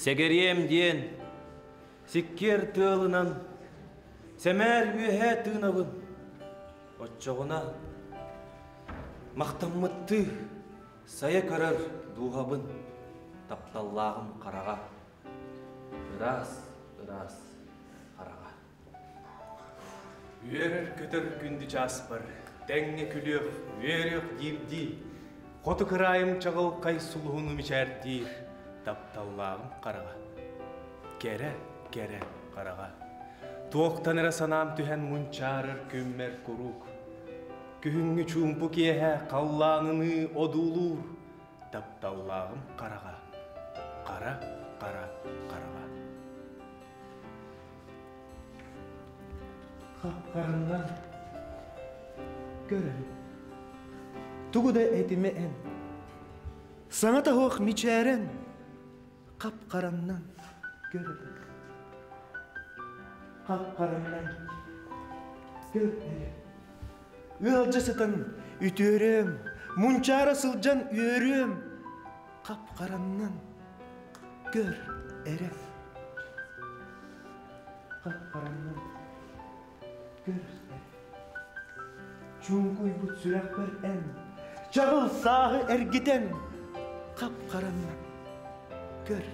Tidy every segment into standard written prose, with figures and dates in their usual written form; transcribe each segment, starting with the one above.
Сэгэриэм диэн сиккиэр тыалынан сэмээр үөһээ тыынабын. Оччоҕуна махтаммыттыы сайа көрөр дууһабын тапталлааҕым хараҕа ыраас ыраас хараҕа. Үөрэр-көтөр күндү чааспар тэҥҥэ күлүөх, үөрүөх диирдии, хоту кыраайым чаҕылхай сулуһуну мичээрдиир тапталлааҕым хараҕа. Кэрэ, кэрэ хараҕа. Туохтан эрэ санаам түһэн мунчаарар күммэр куруук. Күһүҥҥү чуумпу киэһэ халлааныныы одуулуур тапталлааҕым хараҕа. Хара, хара, хараҕа. Хап-хараннан көрөн, тугу да этимэ эн. Саҥа таһуох мичээрэн, хап-хараннан көрөн. Хап-хараннан көр эрэ. Ыалдьа сытан үтүөрүөм, мунчаара сылдьан үөрүөм. Хап-хараннан көр эрэ. Хап-хараннан көр эрэ. Чуҥкуйбут сүрэхпэр эн, чаҕыл сааһы эргитэн, хап-хараннан көр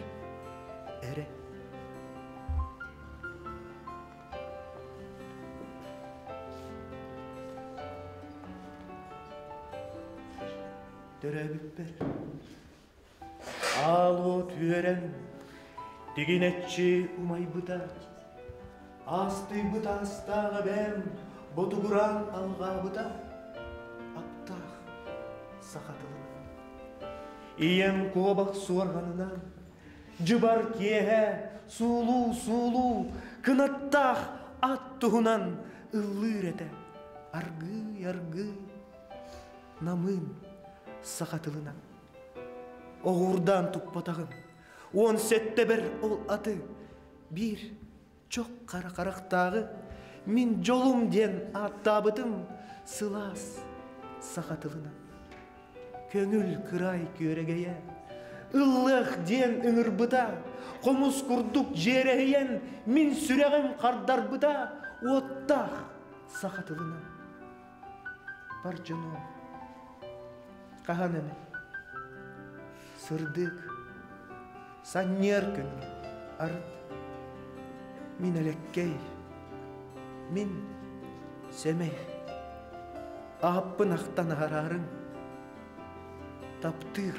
эрэ. Төрөөбүппэр аал уот үөрэн, тигинэччи умайбыта, аастыйбыт аастаах эбээм ботугураан алҕаабыта, аптаах саха тылын. Ийэм куобах суорҕанынан Дьыбар киэһэ суулуу-суулуу кынаттаах ат туһунан ыллыыр этэ аргыый-аргыый намыын саха тылынан. Оҕуурдаан туппатаҕым 17-бэр ол аты биир чох хара харахтааҕы мин дьолум диэн ааттаабытым сылаас саха тылынан. Көҥүл кырай күөрэгэйэ ыллыах диэн ыҥырбыта, хомус курдук дьиэрэһийэн мин сүрэҕим хардарбыта уоттаах саха тылынан. Бар дьонуом, хаһан эмэ сырдык, санньыар күҥҥэ арыт мин элэккэй, мин сэмэй ааппын ахтан аһараарыҥ таптыыр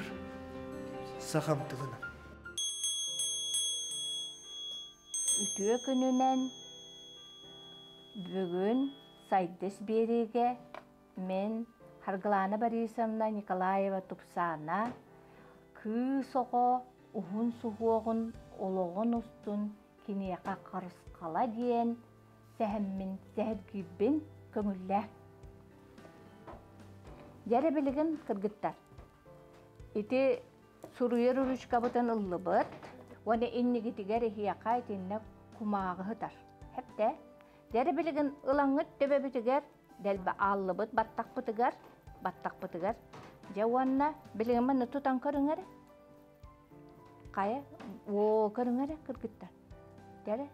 сахам тылынан. Үтүө күнүнэн бүгүн Сайдыс биэриигэ мин Харгылаана Борисовна Николаева Тупсаана кыыс оҕо уһун суһуоҕун олоҕун устун киниэхэ харысхала диэн сэһэммин сэһэргиирбин көҥүллээ. Дьэ билигин кыргыттар ити суруйар ручкабытын ыллыбыт уонна иннигитигэр иһиэхэ итиннэ кумааҕы сытар. Хэптэ. Дьэ билигин ылаҥҥыт төбөбүтүгэр дэлби ааллыбыт баттахпытыгар баттахпытыгар дьэ уонна билигин манна тутан көрүҥ эрэ. Хайа оо көрүҥ эрэ кыргыттар. Дьэ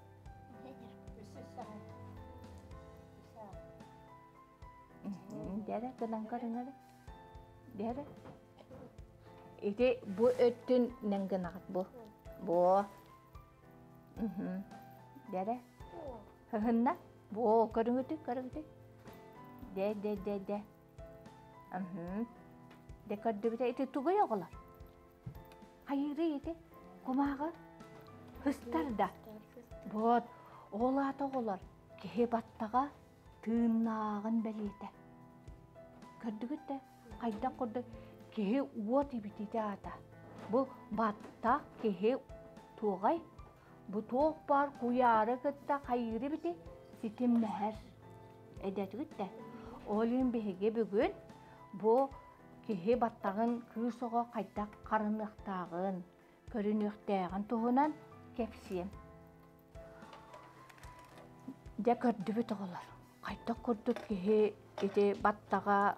Дьэ гынан көрүҥ эрэ. Дьэ Ити бу өттүн нэн гынаҕыт бу. Бу. Дьэ Һыһынна. Бу көрүҥүтү, көрүҥүтү. Дэ, дэ, дэ, дэ. Дэ көрдүбүтэ ити тугуй оҕолор? Хайыырый ити? Кумааҕы? Һыстар да. Вот, ол аата оҕолор киһи баттаҕа тыыннааҕын бэлиэтэ. Көрдүгүт да, хайдах курдук киһи уот ибититэ аата. Бу баттах киһи туоҕай? Бу туох баар куйаары кытта хайыыры бити ситимнэһэр. Эдэтигит да. Ол иһин биһиги бүгүн бу киһи баттаҕын кыыс оҕо хайдах харыныахтааҕын, көрүнүөхтээҕин туһунан кэпсиэм. Дьэ көрдүбүт оҕолор. Хайдах курдук киһи ити баттаҕа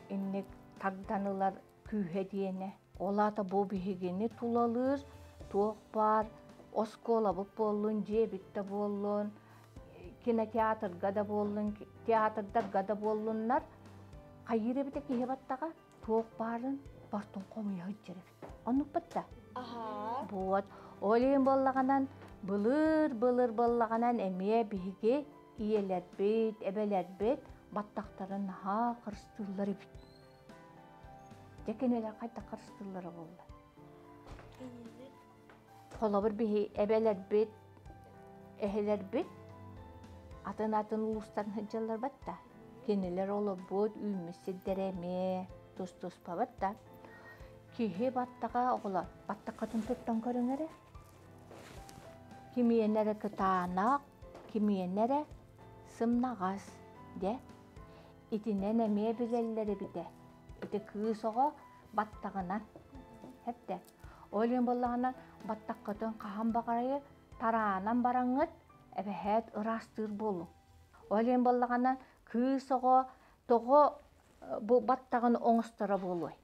инник тардан ылар күүһэ диэнэ. Ол аата бу биһигини тулалыыр, Туох баар оскуолабыт буоллун, дьиэбит да буоллун, кинотеатрга да буоллун, театрдарга да буоллуннар, хайыыр эбитэ киһи баттаҕа туох баарын бартын хомуйа сылдьар эбит. Оннукпут да? Аһаа. Вот. Ол иһин буоллаҕынан, былыр-былыр буоллаҕынан эмиэ биһиги ийэлэрбит, эбэлэрбит баттахтарын наһаа харыстыыллар эбит. Дьэ кинилэр хайдах харыстыыллара буолла? Холобур биһи эбэлэрбит, эһэлэрбит атын-атын улуустан сылдьаллар батта. Кинилэр олорбут үүммүт сирдэрэ эмиэ тус-туспа батта. Киһи баттаҕа оҕолор баттаххытын туттан көрүҥ эрэ. Кимиэнэ эрэ кытаанах, кимиэнэ эрэ сымнаҕас дьэ. Итинэн эмиэ билэллэр эбитэ. Ити кыыс оҕо баттаҕынан эптэ. Ол иһин буоллаҕына баттаххытын хаһан баҕарайы тараанан бараҥҥыт эбэһээт ыраастыыр буолуҥ. Ол иһин буоллаҕына кыыс оҕо тоҕо бу баттаҕын оҥосторо буолуой?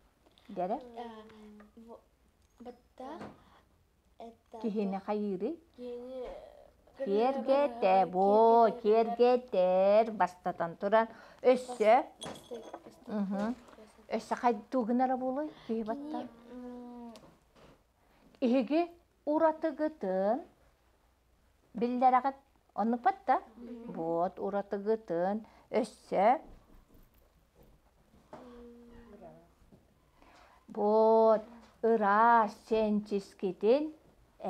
Дэрэ? Баттах Киһини хайыырый? Киэргэтэ, боо, киэргэтэр, бастатан туран, өссө, өссө тугунара буолуой киһи баттар? Иһиги уратыгытын биллэрэҕит, оннукпат да? Вот уратыгытын өссө Вот ыраас чэнчискитин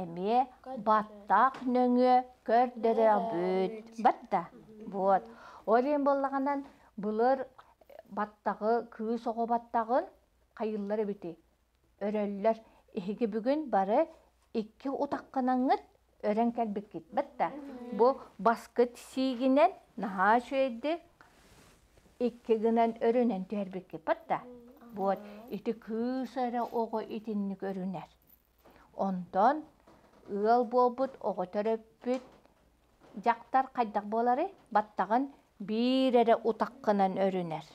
эмиэ баттах нөҥүө көрдөрөбүт. Батта. Вот. Ол иһин буоллаҕынан былыр баттаҕы кыыс оҕо баттаҕын хайыыллар эбитий? Өрөллөр. Эһиги бүгүн бары икки утахханаҥҥыт өрөн кэлбиккит батта. Бу баскыт сиигинэн наһаа үчүгэйдик икки гынан өрүнэн түһэрбиккит батта. Вот ити кыыс эрэ оҕо итинник өрүнэр. Онтон ыал буолбут оҕо төрөппүт дьахтар хайдах буоларый? Баттаҕын биир эрэ утаххынан өрүнэр.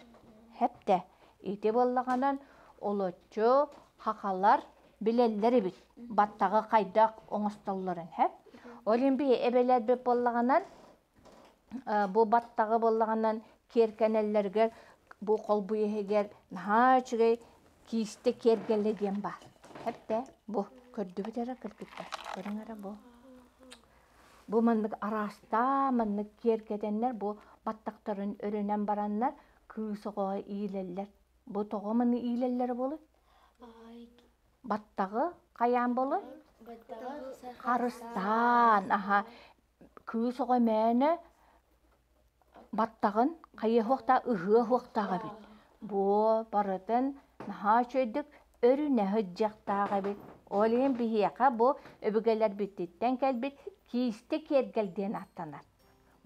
Хэптэ. Ити буоллаҕынан олоччу хахалар билэллэр эбит баттаҕы хайдах оҥостоллорун хэп. Ол иһин биһи эбэлэрбит буоллаҕынан бу баттаҕы буоллаҕынан киэркэнэллэригэр бу холбуй иһигэр наһаа үчүгэй киистэ киэргэлэ диэн баар. Хэптэ бу көрдүбүт эрэ кыргыттар көрүҥ эрэ бу. Бу маннык араастаа маннык киэргэтэннэр бу баттахтарын өрүнэн бараннар кыыс оҕоҕо иилэллэр. Бу тоҕо маны иилэллэрэ буолуй? Баттаҕы хайаан буолуй? Харыстаан, аха кыыс оҕо мээнэ баттаҕын хайыһыахтаах ыһыа-уохтаах эбит. Бу барытын наһаа үчүгэйдик өрүнэ сылдьыахтаах эбит. Ол иһин биһиэхэ бу өбүгэлэрбититтэн кэлбит киистэ киэргэл диэн ааттанар.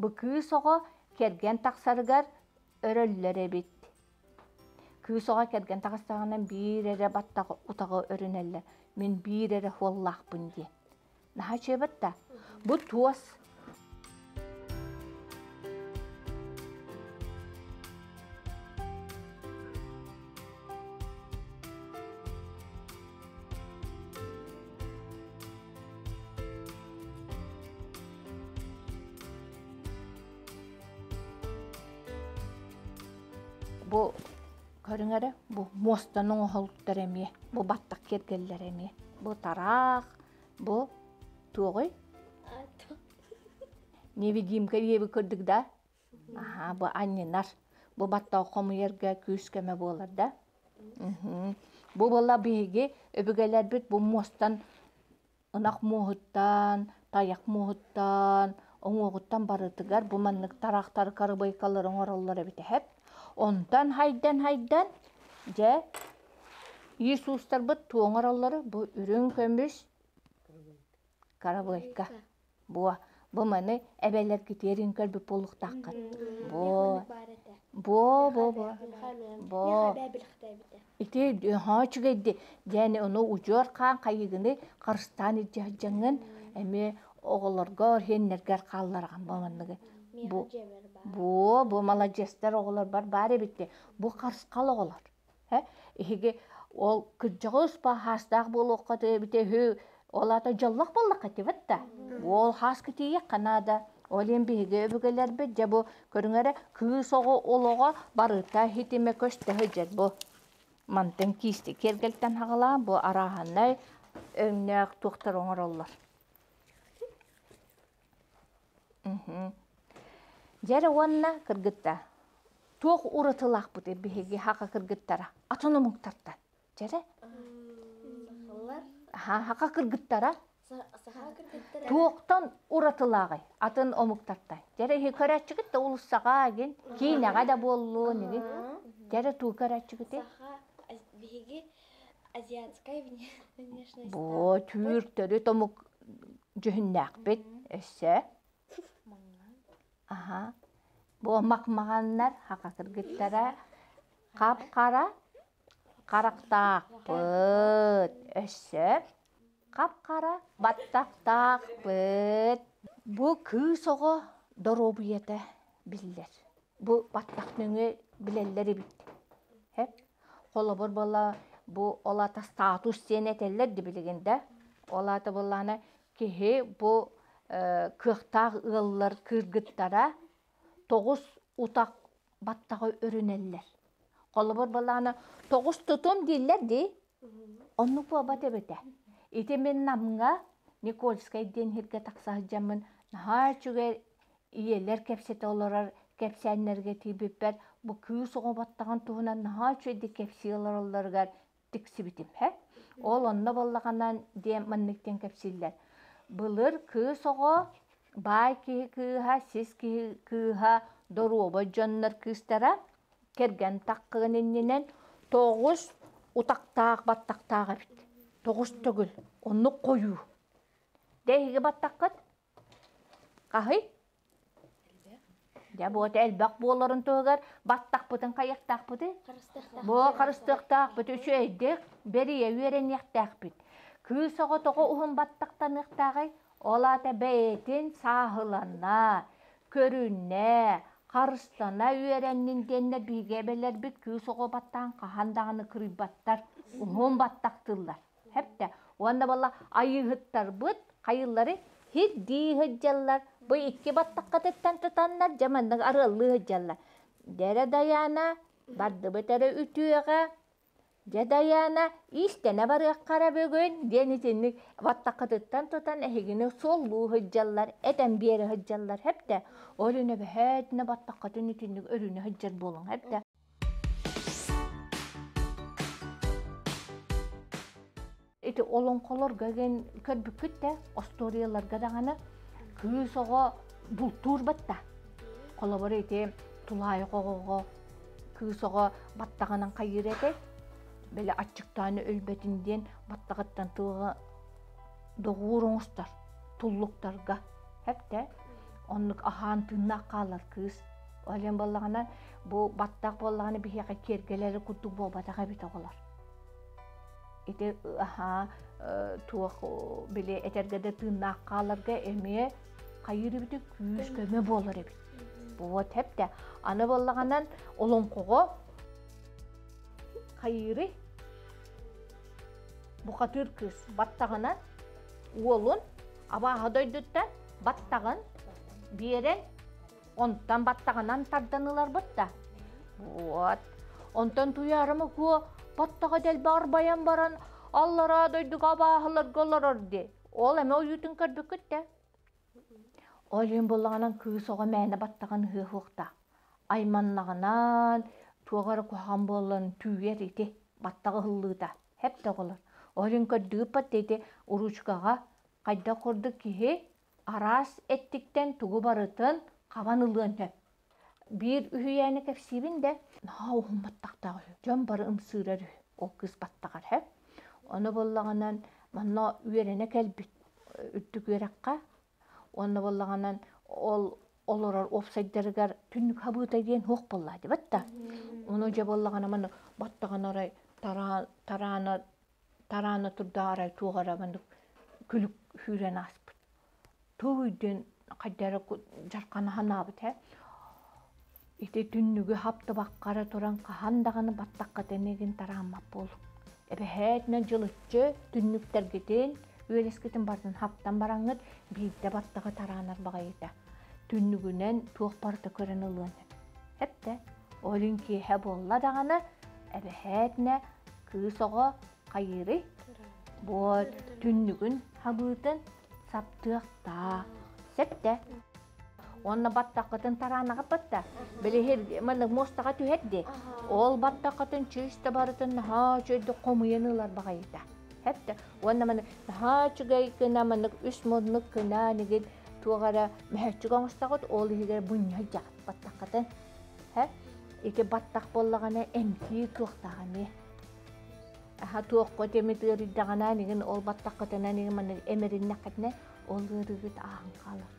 Бу кыыс оҕо кэргэн тахсарыгар өрөллөр эбит. Кыыс оҕо кэргэн таҕыстаҕына биир эрэ баттаҕы утаҕы өрүнэллэр. Мин биир эрэ хуоллаахпын диэн. Наһаа үчүгэйбит да. Бу туос Бу көрүҥ эрэ, бу муостаны оҥоһултар эмиэ, бу баттах киэргэллэр эмиэ, бу тараах, Бу туоҕуй? Невидимка диэби кырдык да? Аһаа, бу анньынар. Бу баттаҕы хомуйарга күүс-көмө буолар да? Бу буолла биһиги өбүгэлэрбит бу муостан ынах муоһуттан, тайах муоһуттан, уҥуоҕуттан барытыгар бу маннык тараахтары карыбайкалары оҥороллор эбит эһэп. Онтон хайдан-хайдан дьэ Иисустарбыт туоҥороллоро бу үрүҥ көмүс карабыайка. Буо, бу маны эбэлэргитиэрин көрбүт буолуохтааххыт. Буо, буо, буо, буо, буо. Ити хоо үчүгэйди диэн ону удьуор хаан хайыгыны харыстаан илдьэ сылдьаҥҥын эмиэ оҕолорго иһиннэргэр хааллараҕын бу манныгы. Бу бу бу маладьыастар оҕолорбор баар эбит бу харысхал оҕолор. Эһиги ол кырдьаҕас баһаастаах буолуохха эбитэ үһү. Ол аата дьоллох буоллахха этибит да. Уол хааска тиийиэххэ наада. Ол иһин биһиги өбүгэлэрбит дьэ бу көрүҥ эрэ кыыс оҕо олоҕо барыта хитимэ көстө сылдьар бу. Мантан киисти киэргэлтэн хаҕалаан бу арааһынай өҥнөөх туохтар оҥороллор. Дьэ эрэ уонна кыргытта туох уратылаахпытый биһиги хака кыргыттара атын омуктартан Дьэ эрэ. Сахалар. Саха кыргыттара. Саха кыргыттара. Туохтан уратылааҕый атын омуктартан? Дьэ эрэ көрөөччүгүт да уулуссаҕа игин, киинэҕэ да буоллун игин. Дьэ эрэ туу көрөөччүгүтүй? Саха биһиги азиатскай внешность. Бу түүр төрүт омук дьүһүннээхпит өссө. Аха. Бу махмаҕаннар саха кыргыттара хап-хара Харахтаахпыт, өссө хап-хара баттахтаахпыт. Бу кыыс оҕо доруобуйата биллэр. Бу баттах нөҥүө билэллэр эбит. Һэп. Холобур буолла бу ол аата статус диэн этэллэр ди билигин да. Ол аата буоллаҕына киһи бу кыахтаах ыаллар кыргыттара тоҕус утах баттаҕы өрүнэллэр. Холобур былаана тоҕус тутум дииллэр дии. Оннук буолбат эбитэ. Ити мин Намҥа Никольскай диэн сиргэ тахса сылдьаммын наһаа үчүгэй ийэлэр кэпсэтэ олорор кэпсээннэргэ тиийбиппэр бу кыыс оҕо баттаҕын туһунан наһаа үчүгэйдик кэпсии олороллоругар тиксибитим. Һэ? Ол онно буоллаҕынан диэн маннык диэн кэпсииллэр. Былыр кыыс оҕо баай киһи кыыһа, сис киһи кыыһа, доруобай дьоннор кыыстара кэргэн таххыгын иннинэн тоҕус утахтаах баттахтаах эбит. Тоҕус төгүл. Оннук хойуу. Дэ эһиги баттаххыт? Хаһый? Дьэ, буота элбэх буоларын туһугар баттахпытын хайыахтаахпытый? Бу харыстыахтаахпыт, үчүгэйдик бэрийэ үөрэниэхтээхпит. Кыыс оҕо тоҕо уһун баттахтаныахтааҕый? Ол аата бэйэтин сааһылана, көрүнэ, харыстана үөрэннин диэннэр биһиги эбэлэрбит кыыс оҕо баттаан хаһан даҕаны кырыйбаттар, уһун баттахтыыллар. Хэптэ. Уонна буолла айыыһыттарбыт хайыыллары хирдии сылдьаллар. Бу икки баттаххытыттан тутаннар дьэ маннык арыаллыы сылдьаллар. Дэрэ Дайаана бардыбыт эрэ үтүөҕэ Дьэ Дайаана иистэнэ барыахха эрэ бүгүн диэн итинник баттаххытыттан тутан эһигини суоллуу сылдьаллар, этэн биэрэ сылдьаллар хэптэ. Ол үнэ бэһээтинэ баттаххытын итинник өрүнэ сылдьар буолуҥ хэптэ. Ити олоҥхолорго гэн көрбүккүт да, остуоруйаларга даҕаны кыыс оҕо бултуур батта. Холобур ити тулаайах оҕоҕо кыыс оҕо баттаҕынан хайыыр этэ. Били аччыктаан өлбөтүн диэн баттаҕыттан тыаҕа доҕуур оҥостор туллуктарга. Хэптэ оннук аһаан тыыннаах хаалар кыыс. Ол иһин буоллаҕына бу баттах буоллаҕына биһиэхэ киэргэлэри курдук буолбатах эбит оҕолор. Ити аһаа туох били этэргэ да тыыннаах хааларга эмиэ хайыыр эбитэ күүс көмө буолар эбит. Вот хэптэ. Аны буоллаҕынан олоҥхоҕо хайыырый бухатыыр кыыс баттаҕынан уолун абааһы дойдуттан баттаҕын биэрэн онтон баттаҕынан тардан ыларбыт да вот онтон туйаарыма куо баттаҕа дэлби арбайан баран аллараа дойдуга абааһыларга олорор дии ол эмэ ойуутун көрбүккүт да ол иһин буоллаҕынан кыыс оҕо мээнэ баттаҕын ыһыахуохтаах айманнаҕынан туох эрэ куһаҕан буоллан түүйэр ити баттаҕы ыһыллыыта хэп да оҕолор ол иһин көрдүгүт ити уруучукаҕа хайдах курдук киһи араас эттиктэн тугу барытын хабан ылыан сөп. Биир үһүйээни кэпсиибин да, наһаа уһун баттахтаах үһү. Дьон бары ымсыырар үһү. Ол кыыс баттаҕар һэ. Ону буоллаҕынан манна үөрэнэ кэлбит үрдүк үөрэххэ. Уонна буоллаҕынан ол олорор уопсайдарыгар түннүк хабыыта диэн суох буолла дибэт да. Ону дьэ буоллаҕына маны баттаҕын арай тараана тараана турда арай туох эрэ маннык күлүк сүүрэн ааспыт. Тугуйдун хайда эрэ дьархана санаабыт ээ. Ити түннүгү хаптыбакка эрэ туран хаһан даҕаны баттаххытын игин тарааммат буолуҥ. Эбэһээтинэн дьылыччы түннүктэргитин, Үөлэскитин бартын хаптан бараҥҥыт биирдэ баттаҕы тараанар баҕайыта. Түннүгүнэн туох барыта көрөн ылыан сөп. Эптэ, ол иһин киэһэ буолла даҕаны, эбэһээтинэ кыыс оҕо хайыырый? Буот түннүгүн хабыытын саптыахтаах. Сөптө. Уонна баттаххытын тарааннаҕыппыт да, били маннык муостаҕа түһэр дии. Ол баттаххытын чыыс да барытын наһаа үчүгэйдик хомуйан ылар баҕайыта. Хэптэ. Уонна маны наһаа үчүгэй гына маннык үс муннук гына нигин туох эрэ мөһөччүк оҥостоҕут, ол иһигэр мунньа сылдьаҕыт баттаххытын. Һэ? Ити баттах буоллаҕына эмтиир туохтаах эмиэ. Аха туохха эмит ыарыйдаҕына нигин ол баттаххытынан нигин маннык эмэриннэххитинэ ол ыарыыгыт ааһан хаалар.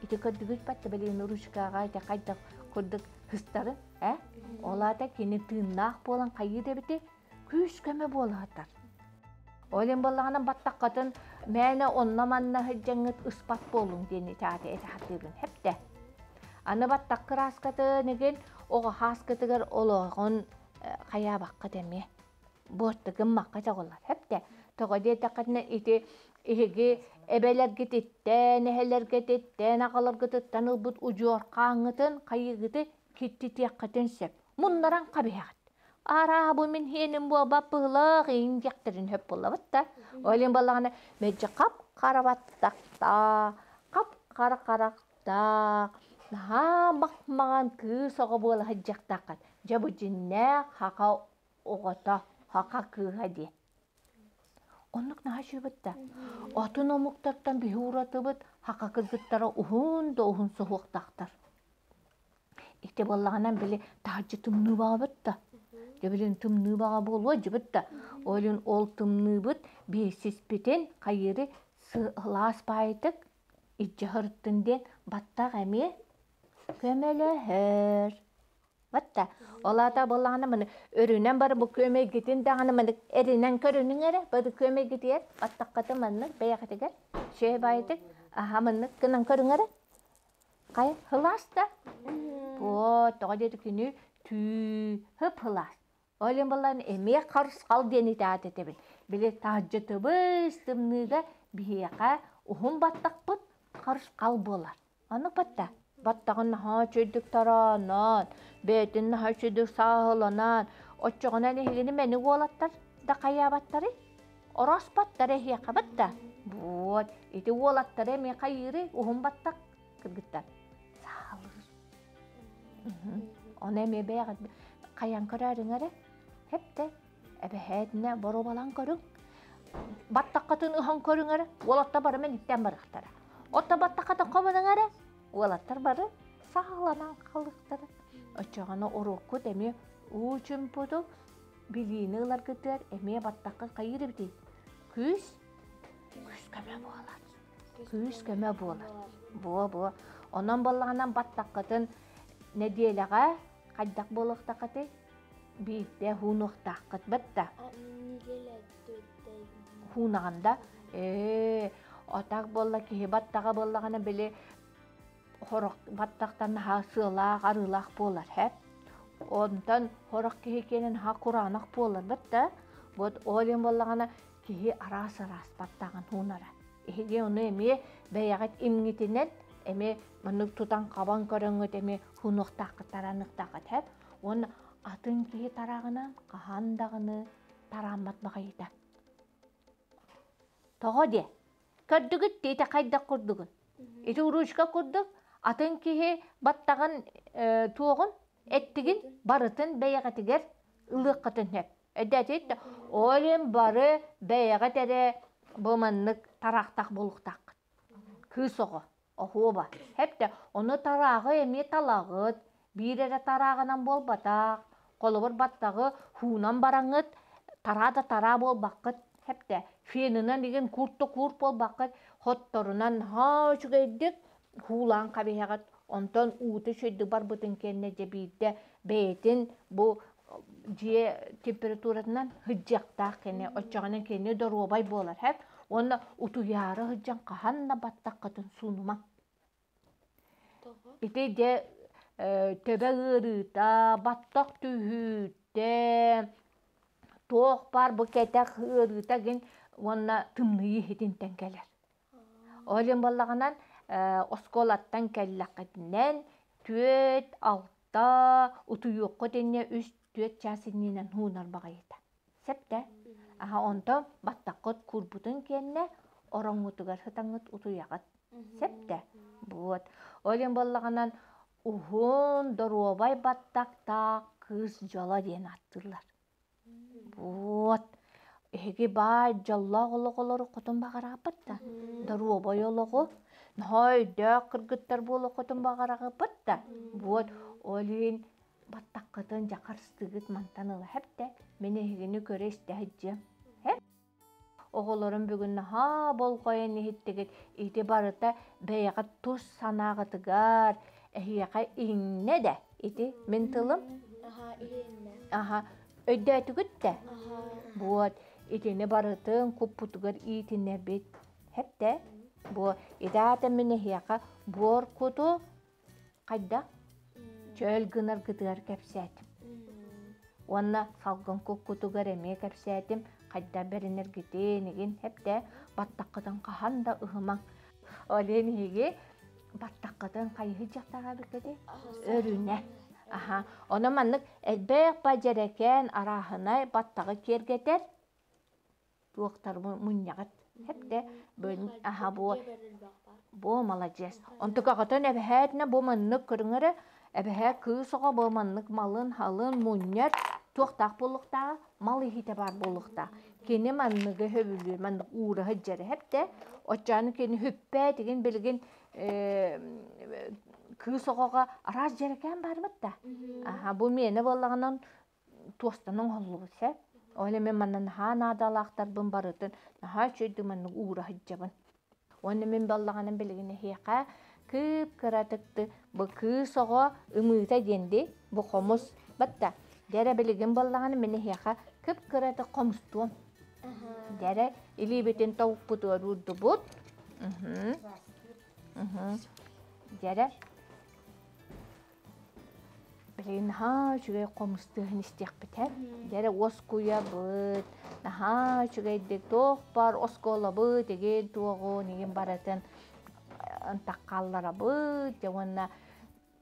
Ити көрдүгүт батта билигин ручкаҕа ити хайдах курдук хыстарын, э? Ол аата кини тыыннаах буолан хайыы да эбити күүс-көмө буолаатар. Ол иһин буоллаҕына баттаххытын мээнэ онно-манна сылдьаҥҥыт ыспат буолуҥ диэн ити этэ сатыыбын. Хэптэ. Аны баттах кырааскатын игин оҕо хааскытыгар олоҕун хайаабаккыт эмиэ. Буоттугун макка чоҕулар. Хэптэ. Тоҕо диэтэххитинэ ити иһиги эбэлэргититтэн, эһэлэргититтэн, аҕаларгытыттан ылбыт удьуор хааҥҥытын хайыыгыты киттитиэххитин сөп. Муннаран хабиһэҕит. Араа бу мин хиэним буолбат быһылаах иин диэхтэрин сөп буоллабыт да. Ол иһин буоллаҕына мэлдьи хап-хара баттахтаах, хап-хара харахтаах, наһаа мах-маҥан кыыс оҕо буола сылдьыахтааххын. Дьэ бу дьиннээх хака оҕото, хака кыыһа диэн. Оннук наһаа үчүгэйбит да. Атын омуктартан биһи уратыбыт хака кыргыттара уһун да уһун суһуохтаахтар. Ити буоллаҕына били таһырдьа тымныы баҕабыт да. Дьэ билин тымныы баҕа буолуо дьыбыт да. Ол иһин ол тымныыбыт биэсиспитин хайыыры сылаас баайытык илдьэ сырыттын диэн баттах эмиэ көмөлөһөр. Батта. Ол аата буоллаҕына маны өрүнэн бары бу күөмэйгитин даҕаны маны эринэн көрүнүҥ эрэ бары күөмэйгитигэр баттаххыты маннык бэйэҕитигэр сүөһэ баайытык аха маннык гынан көрүҥ эрэ. Хайа һылаас да? Буо тоҕо диэти күнү түү һып һылаас. Ол иһин буоллаҕына эмиэ харысхал диэн итаат этэбин. Били таһырдьатыбыс тымныыга биһиэхэ уһун баттахпыт харысхал буолар. Аны батта баттаҕын наһаа үчүгэйдик тараанан, бэйэтин наһаа үчүгэйдик сааһыланан, оччоҕуна эһигини мэник уолаттар да хайаабаттарый? Орооспоттар эһиэхэ батта. Вот, ити уолаттары эмиэ хайыырый уһун баттах кыргыттар саалыыр. Ону эмиэ бэйэҕит хайан көрөөрүҥ эрэ. Хэптэ, эбэһээтинэ боруобалаан көрүҥ. Баттаххытын ыһан көрүҥ эрэ, уолаттар бары мэниктэн барыахтара. Отто баттаххытын хомунуҥ эрэ, уолаттар бары саҕаланан халыахтара. Оччоҕуна уруккут эмиэ уу чумпутук билиини ыларгытыгар эмиэ баттаххыт хайыыр эбитий? Күүс, күүс көмө буолар. Күүс көмө буолар. Буо-буо. Онон буоллаҕына баттаххытын нэдиэлэҕэ хайдах буолуохтаххытый? Биирдэ хуунуохтааххыт батта. Хуунаҕын да? Ээ, атак буолла киһи баттаҕа буоллаҕына били хорох баттахтан наһаа сыалаах, арыылаах буолар һэ. Онтон хорох киһи киэнин наһаа кураанах буолар батта. Вот ол иһин буоллаҕына киһи араас-араас баттаҕын хуунара. Эһиги ону эмиэ бэйэҕит имҥитинэн эмиэ маннык тутан-хабан көрөҥҥүт эмиэ хуунуохтааххыт, тараныахтааххыт һэ. Уонна атын киһи тараҕынан хаһан даҕаны тарааммат баҕайыта. Тоҕо диэ? Көрдүгүт диэтэ хайдах курдугун? Ити ручка курдук атын киһи баттаҕын туоҕун, эттигин барытын бэйэҕитигэр ылыаххытын сөп. Эдэтит ол иһин бары бэйэҕит эрэ бу маннык тараахтаах буолуохтааххыт. Кыыс оҕо. Оһуоба. Хэптэ, ону тарааҕы эмиэ талаҕыт, биир эрэ тарааҕынан буолбатах. Холобур, баттаҕы хуунан бараҥҥыт, тараа да тараа буолбаккыт. Хэптэ, фенынан игин курт да курт буолбаккыт, хотторунан наһаа үчүгэйдик хуулаан хабиһэҕит. Онтон уута үчүгэйдик барбытын кэннэ дьэ биирдэ бэйэтин бу дьиэ температуратынан сылдьыахтаах кини оччоҕуна кини доруобай буолар һэп уонна утуйаары сылдьан хаһан да баттаххытын суунумаҥ ити дьэ төбө ыарыыта баттах түһүүтэ туох баар бу кэтэх ыарыыта гин. уонна тымныйыы иһитинтэн кэлэр. Ол иһин буоллаҕынан оскуолаттан кэллэххитинэн түөрт, алта, утуйуоххут инньэ үс, түөрт чаас иннинэн уунар баҕайыта. Сөп да? Аха онтон баттаххыт куурбутун кэннэ ороҥҥутугар сытаҥҥыт утуйаҕыт. Сөп да? Вот. Ол иһин буоллаҕынан уһун, доруобай баттахтаах кыыс дьоло диэн ааттыыллар. Вот. Эһиги баай дьоллоох олох олоруккутун баҕараҕыппыт да, доруобай олоҕу, наһаа өйдөөх кыргыттар буолуоххутун баҕараҕыппыт да, вот ол иһин баттаххытын дьэ харыстыыгыт мантан ыла хэптэ, мин эһигини көрө истэ сылдьыам. Һэ? Оҕолорум бүгүн наһаа болҕойон иһиттигит, ити барыта бэйэҕит тус санааҕытыгар, эһиэхэ иҥнэ да ити мин тылым. Аха, өйдөөтүгүт да? Вот, итини барытын куппутугар иитинэбит. Хэптэ? Бу итаата мин эһиэхэ буор куту хайдах чөл гынаргытыгар кэпсээтим. Уонна салгын куккутугар эмиэ кэпсээтим, хайдах бэринэргитин игин хэптэ баттаххытын хаһан да ыһымаҥ. Ол иһин иһиги баттаххытын хайыһы дьахтаҕа эбиккити өрүнэ. Аха, ону маннык элбэх ба дьэрэкээн арааһынай баттаҕы киэргэтэр туохтар мунньаҕыт хэптэ аха бу бу маладьыас онтукаҕытын эбэһээтинэ бу маннык көрүҥэрэ эбэһээ кыыс оҕо бу маннык малын халын мунньар туохтаах буолуохтааҕа мал иһитэ баар буолуохтаах кини манныгы сөбүлүүр маннык уураһы дьэрэ хэптэ оччону кини хүппээтигин билигин кыыс оҕоҕо араас дьэрэкээн баарбыт да аха бу миэнэ буоллаҕынан туостан оҥоһуллубут сөп. Ол эмэ манна наһаа наадалаахтарбын барытын наһаа үчүгэйдик маннык уура сылдьабын. Уонна мин баллаҕаным билигин эһиэхэ кып-кыратыкты бу кыыс оҕо ымыыта диэн дии бу хомус батта дьэрэ билигин баллаҕаны мин эһиэхэ кып-кыратык хомустуом. Дьэрэ илиибитин тобукпутугар уурдубут. Дьэрэ Билигин наһаа үчүгэй хомус тыаһын истиэхпит ээ. Дьэ эрэ уоскуйабыт, наһаа үчүгэйдик туох баар оскуолабыт игин туоҕун игин барытын ынтах хаалларабыт дьэ уонна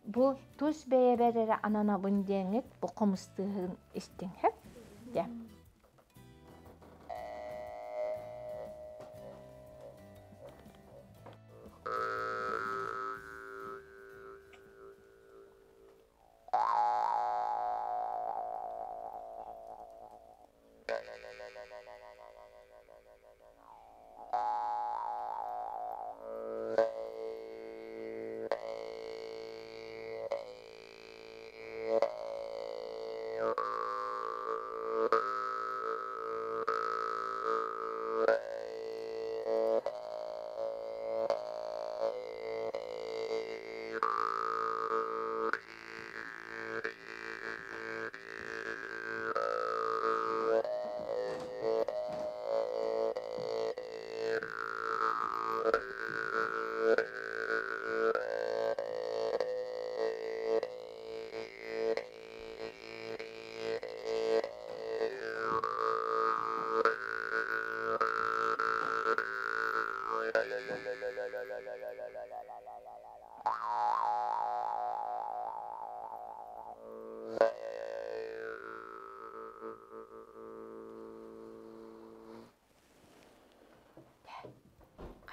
бу тус бэйэбэр эрэ ананабын диэҥҥит бу хомус тыаһын истиҥ сөп дьэ.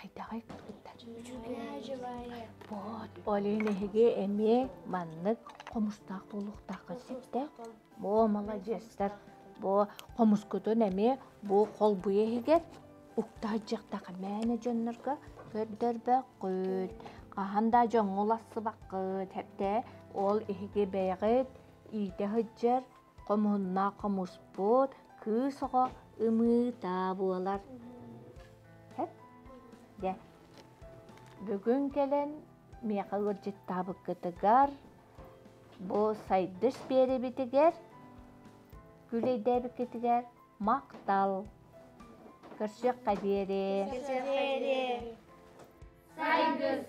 Хайдаҕый кыргыттар? Вот, ол иһин эһиги эмиэ маннык хомустаах буолуохтааххыт сөптө. Бу маладьыастар, бу хомускутун эмиэ бу холбуйа иһигэр укта сылдьыахтаах мээнэ дьоннорго көрдөрбөккүт, хаһан да дьоҥҥо уларсыбаккыт, хэптэ ол иһиги бэйэҕит иитэ сылдьар хомуһуннаах хомуспут кыыс оҕо ымыыта буолар. Хэп? Дьэ, бүгүн кэлэн миэхэ ыалдьыттаабыккытыгар бу Сайдыс биэрэбитигэр күлэйдээбиккитигэр махтал! Көрсүөххэ диэри! Көрсүөххэ диэри! Сайдыс!